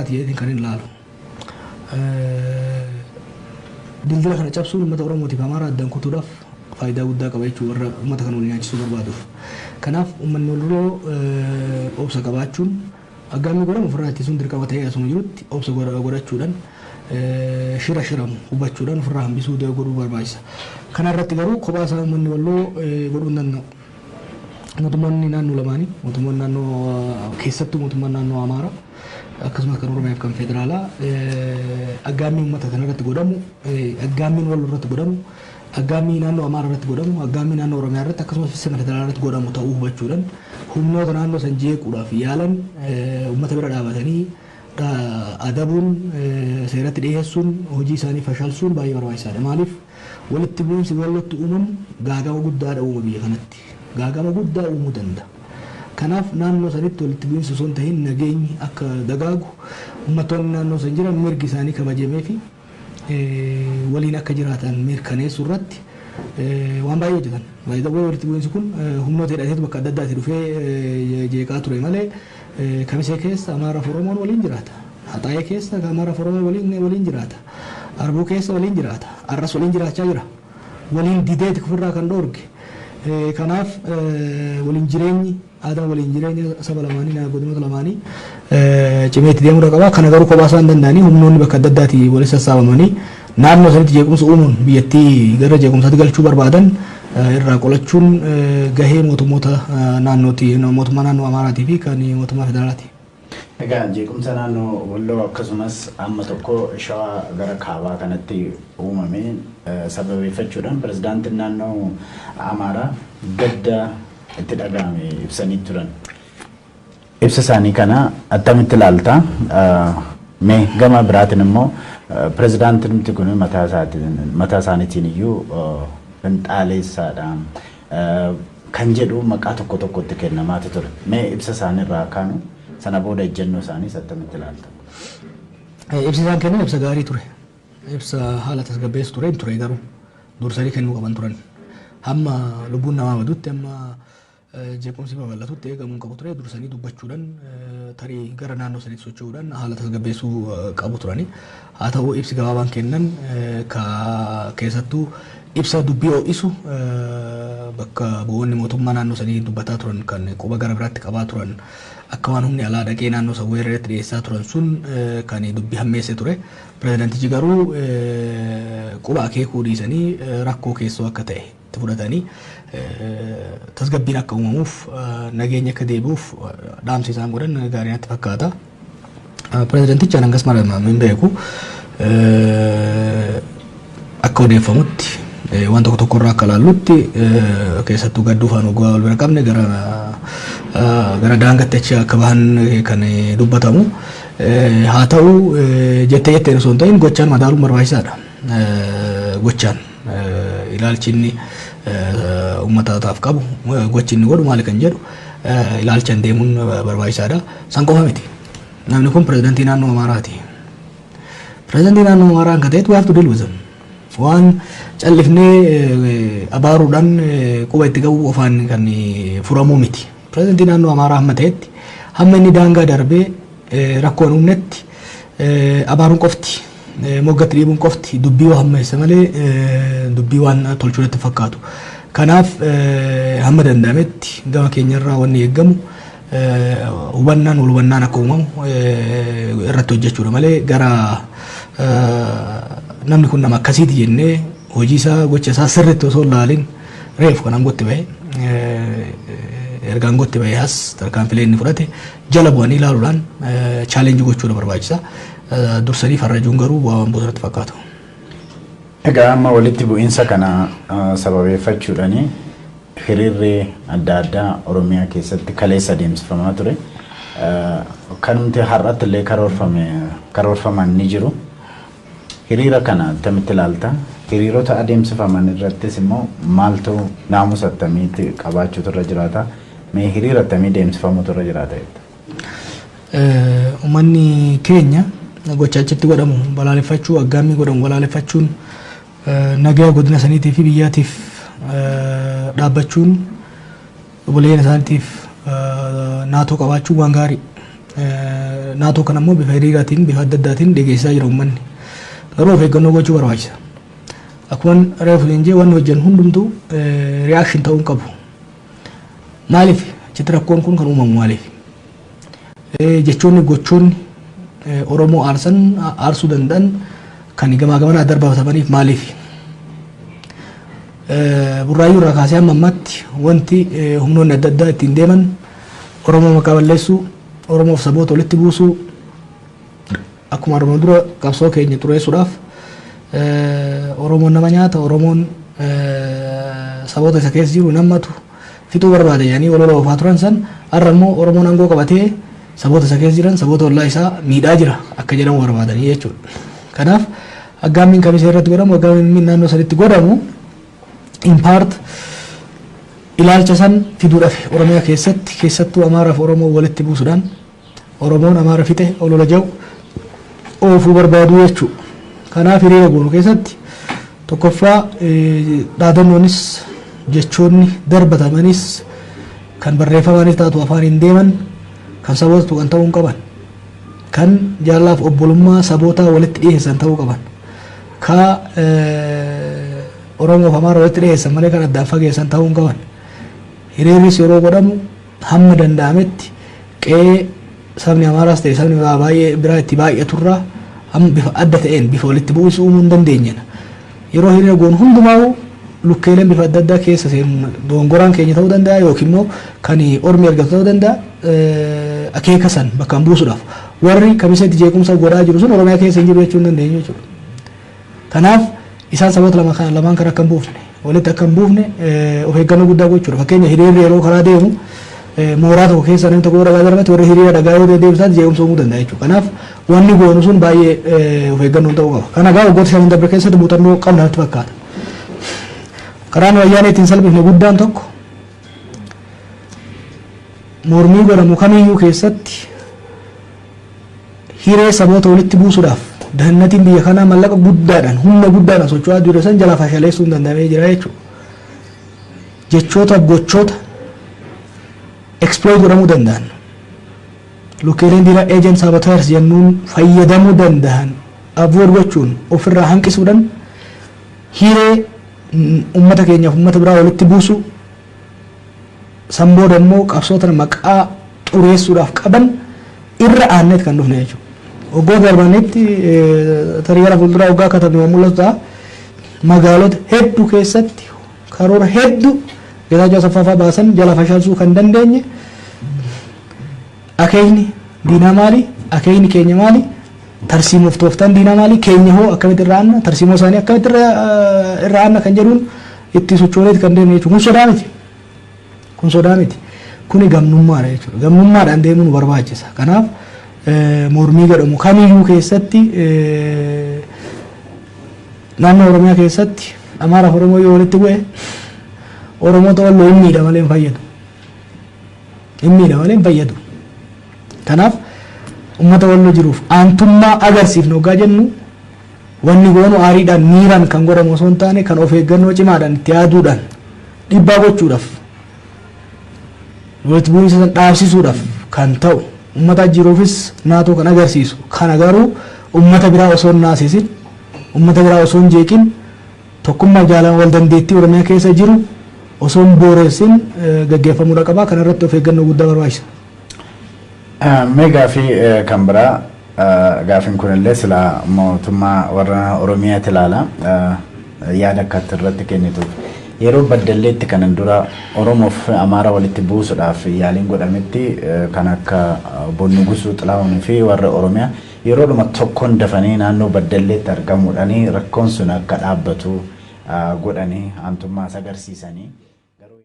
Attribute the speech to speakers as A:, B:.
A: dildalaati jedhee kan hin ilaalu. Dildila kana cabsuun uummata Oromootiif Amaaraa addaan kutuudhaaf faayidaa guddaa qaba jechuudha, warra uummata kana waliin nyaachisuu barbaaduuf. Kanaaf uummanni Walloo obsa qabaachuun, aggaammii godhamu ofirraa ittisuun dirqama ta'ee asuma jirutti, obsa godhachuudhaan, shira shiramu hubachuudhaan ofirraa hambisuu godhuu barbaachisa. Kana irratti garuu kophaa isaa uummanni Walloo godhuu hin danda'u. Mootummoonni naannoo lamaanii, mootummoonni naannoo, keessattuu mootummaan naannoo Amaaraa, akkasumas kan Oromiyaa fi kan federaalaa, aggaammii uummata kana irratti godhamu, aggaammiin Walloo irratti godhamu, aggaammii naannoo Amaaraa irratti godhamu, aggaammii naannoo Oromiyaa irratti, akkasumas sirna federaalaa irratti godhamu ta'uu hubachuudhaan, humnoota naannoo san jeequudhaaf yaalan uummata bira dhaabatanii adabuun, seeratti dhiyeessuun, hojii isaanii fashalsuun baay'ee barbaachisaadha. Maaliif, walitti bu'iinsi Wallootti uumamu gaagama guddaadha uuma biyya kanatti. Gaagama guddaa uumuu danda'a. Kanaaf naannoo sanitti walitti bu'iinsi osoo hin ta'in nageenyi akka dagaagu, uummattoonni naannoo san jiran mirgi isaanii kabajamee fi waliin akka jiraatan mirkaneessuu irratti waan baay'ee hojjetan. Baay'ee walitti bu'iinsi kun humnoota hidhateetu bakka adda addaatti dhufee jeeqaa ture malee, Kamisee keessa Amaaraaf Oromoon waliin jiraata. Haxaayee keessa Amaaraaf Oromoon waliin jiraata. Arbuu keessa waliin jiraata. Arras waliin jiraachaa jira. Waliin dideeti ofirraa kan dhoorge. Kanaaf waliin jireenyi, aadaa waliin jireenya saba lamaanii, godinoota lamaanii cimee itti deemuu qaba. Kana garuu kophaa isaan danda'anii, humnoonni bakka adda addaatii walitti sassaabamanii naannoo sanitti jeequmsa uumuun biyyattii gara jeequmsaatti galchuu barbaadan irraa qolachuun gahee mootummoota naannooti, mootummaa naannoo Amaaraatii fi kan mootummaa federaalaati.
B: Egaa jeequmsa naannoo Walloo akkasumas amma tokko Shawaa gara kaabaa kanatti uumame sababeeffachuudhaan pirezidaantiin naannoo Amaaraa gadda itti dhaga'ame ibsanii turan. Ibsa isaanii kana attamitti ilaalta? Mee gama biraatiin immoo pirezidaantiin kun mataa isaaniitiin iyyuu finxaaleessaadha kan jedhu maqaa tokko tokkotti kennamaatu ture. Mee ibsa isaaniirraa kaanu, sana booda ejjennoo isaaniis attamitti ilaalta?
A: Ibsi isaan kennan ibsa gaarii ture. Ibsa haala tasgabbeessu ture garuu dursanii kennuu qaban turan. Hamma lubbuun namaa badutti, hamma jeequmsi babal'atutti eegamuu qabu ture. Dursanii dubbachuudhaan, tarii gara naannoo saniitti socho'uudhaan haala tasgabbeessuu qabu turani. Haa ta'u, ibsi gabaabaan kennan ka keessattuu ibsa dubbii ho'isu, bakka bu'oonni mootummaa naannoo sanii dubbataa turan kan quba gara biraatti qabaa turan, akka waan humni alaa dhaqee naannoo san weerarratti dhiyeessaa turan sun kan dubbii hammeessee ture. Pirezidaantichi garuu quba akeekuu dhiisanii, rakkoo keessoo akka ta'e itti fudhatanii, tasgabbiin akka uumamuuf, nageenya akka deebi'uuf dhaamsi isaan godhan gaarii natti fakkaata. Pirezidaantichi hangas mara hin beeku. Akka odeeffamutti, waan tokko tokko irraa akka ilaallutti, keessattuu gadduu faana waggaa wal bira qabne, gara daangatti achi akka bahan kan dubbatamu. Haa ta'u, jettee jetteen osoo hin ta'in gochaan madaaluun barbaachisaadha. Gochaan ilaalchi inni uummataaf qabu, gochi inni godhu maali kan jedhu ilaalchaan deemuun barbaachisaadha. San qofa miti. Namni kun pirezidaantii naannoo Amaaraati. Pirezidaantii naannoo Amaaraa kan ta'etu we have to deal with them. Waan callifnee abaaruudhaan quba itti qabu qofaan kan furamuu miti. Pirezidaantii naannoo Amaaraa hamma ta'etti, hamma inni daangaa darbee rakkoo hin uumnetti, abaaruun qofti, moggatti dhiibuun qofti dubbii waa hammeessa malee dubbii waan tolchuu natti fakkaatu. Kanaaf hamma danda'ametti gama keenyarraa wanni eeggamu hubannaan, wal hubannaan akka uumamu irratti hojjechuudha malee, gara namni kun nama akkasiiti jennee hojii isaa, gocha isaa sirriitti osoo hin laalin, reefu kan aangootti bahe, erga aangootti bahe as tarkaanfilee inni fudhate jala bu'anii ilaaluudhaan challenge gochuudha barbaachisa. Dursanii farrajuun garuu bu'aa waan buusu natti fakkaatu.
B: Egaa amma walitti bu'iinsa kana sababeeffachuudhaani hiriirri adda addaa Oromiyaa keessatti kaleessa adeemsifamaa ture. Kanumti har'atti illee karoorfame karoorfaman ni jiru. Hiriira kana attamitti ilaalta? Hiriirota adeemsifaman irrattis immoo maaltu, naamusa attamiitti qabaachuutu irra jiraata? Mee hiriira attamii deemsifamuutu irra jiraata jetta?
A: Uummanni keenya gocha achitti godhamu balaaleffachuu, aggaammii godhamu balaaleffachuun, nagaa godina saniitii fi biyyaatiif dhaabbachuun, obboleeyyan isaaniitiif naatoo qabaachuun waan gaarii. Naatoo kana immoo bifa hiriiraatiin, bifa adda addaatiin dhageessisaa jira uummanni. Garuu of eeggannoo gochuu barbaachisa. Akkuma reefu jee, wanni hojjennu hundumtuu reaction ta'uu hin qabu. Maaliif achitti rakkoon kun kan uumamu? Maaliif? Jechoonni, gochoonni Oromoo aarsan, aarsuu danda'an kan gamaa gamanaa darbatamaniif maaliif? Burraayyuu irraa kaasee hamma ammaatti wanti humnoonni adda addaa ittiin deeman Oromoo maqaa balleessuu, Oromoof saboota walitti buusuu, akkuma armaan dura qabsoo keenya xureessuudhaaf Oromoon nama nyaata, Oromoon saboota isa keessa jiru nammatu fixuu barbaada jedhanii walola oofaa turan san, har'a immoo Oromoon aangoo qabatee saboota isa keessa jiran, saboota ollaa isaa miidhaa jira akka jedhamu barbaadanii jechuudha. Kanaaf aggaammiin Kamisee irratti godhamu, aggaammiin naannoo sanitti godhamu in part ilaalcha san fiduudhaaf, Oromiyaa keessatti keessattuu Amaaraa fi Oromoo walitti buusuudhaan Oromoon Amaara fixe olola jedhu oofuu barbaadu jechuudha. Kanaaf hiriira goonu keessatti tokkoffaa dhaadannoonis, jechoonni darbatamanis, kan barreeffamanis taatu afaaniin deeman kan saboota tuqan ta'uu hin qaban. Kan jaalaaf obbolummaa sabootaa walitti dhiyeessan ta'uu qaban. Ka Oromoof Amaara walitti dhiyeessan malee kan addaan fageessan ta'uu hin qaban. Hiriirris yeroo godhamu hamma danda'ametti qe'ee sabni Amaaraas ta'e sabni baay'ee biraa itti baay'aturraa hamma bifa adda ta'een bifa walitti bu'isu uumuu hin dandeenyeen. Yeroo hiriira goonu hundumaa lukkeeleen bifa adda addaa keessa seenuun dogongoraan keenya ta'uu danda'a yookiin immoo kan ormi argatu ta'uu danda'a, akeeka san bakkaan buusuudhaaf. Warri Kamiseetti jeequmsa godhaa jiru sun Oromiyaa keessa hin jiru jechuu hin dandeenyu jechuudha. Kanaaf isaan saboota lama kana lamaan kan akka hin buufne, walitti akka hin buufne of eeggannoo guddaa gochuudha. Fakkeenya, hiriirri yeroo karaa deemu mooraa tokko keessa namni tokko dhagaa darbate, warri hiriira dhagaa yoo deebisan jeequmsa uumuu danda'a jechuudha. Kanaaf wanni goonu sun baay'ee of eeggannoon ta'uu qaba. Kana egaa waggoota 5 darbe keessatti muuxannoo qabna natti fakkaata. Karaan Wayyaanee ittiin salphifne guddaan tokko, mormii godhamu kamiyyuu keessatti hiree saboota walitti buusuudhaaf dahannatiin biyya kanaa mallaqa guddaadhaan, humna guddaadhaan socho'aa jiru san jalaa fashaleessuun danda'amee jira jechuudha. Jechoota, gochoota exploit godhamuu danda'an, lukkeeleen diinaa agent saboteurs jennuun fayyadamuu danda'an avoid gochuun, ofirraa hanqisuudhaan, hiree ummata keenyaaf ummata biraa walitti buusu, san booda immoo qabsoo tana maqaa xureessuudhaaf qaban irra aanneet kan dhufne jechuudha. Waggoota darbanitti, tarii gara fuulduraa waggaa katabne waan mul'atu ta'a. Magaalota hedduu keessatti karoora hedduu Geetaachoo Asaffaa baasan jala fashalsuu kan dandeenye, akeekni diinaa maali? Akeekni keenya maali? Tarsiimoof tooftaan diinaa maali? Keenya hoo akkamitti irra aanna? Tarsiimoo isaanii akkamitti irra aanna kan jedhuun itti sochooneet kan deemne jechuudha. Kun sodaa miti. Kun sodaa miti. Kuni gamnummaadha jechuudha. Gamnummaadhaan deemuu nu barbaachisa. Kanaaf mormii godhamu kamiyyuu keessatti, naannoo Oromiyaa keessatti Amaaraaf Oromoo yoo walitti bu'e, Oromoota Walloo hin miidha malee hin fayyadu. Hin miidha malee hin fayyadu. Kanaaf uummata Walloo jiruuf aantummaa agarsiifnu hoggaa jennu, wanni goonu aariidhaan, miiraan kan godhamu osoo hin taane, kan of eeggannoo cimaadhaan itti yaaduudhaan, dhiibbaa gochuudhaaf, walitti bu'iinsa san dhaabsisuudhaaf kan ta'u, uummata jiruufis naatoo kan agarsiisu kana garuu uummata biraa osoo hin naasisin, uummata biraa osoo hin jeeqin, tokkummaa, jaalala, wal dandeettii Oromiyaa keessa jiru osoo hin booressin gaggeeffamuudha qaba. Kana irratti of eeggannoo guddaa barbaachisa.
B: Mee gaafii kan biraa, gaafiin kunillee sila mootummaa warra Oromiyaati ilaala, yaada akkatti irratti kennituuf. Yeroo Baddalleetti kanan dura Oromoof Amaara walitti buusuudhaaf yaaliin godhametti, kan akka obbo Nugusuu Xilahuun fi warra Oromiyaa yeroodhuma tokkoon dafanii naannoo Baddalleetti argamuudhaan rakkoon sun akka dhaabbatu godhanii aantummaa agarsiisanii.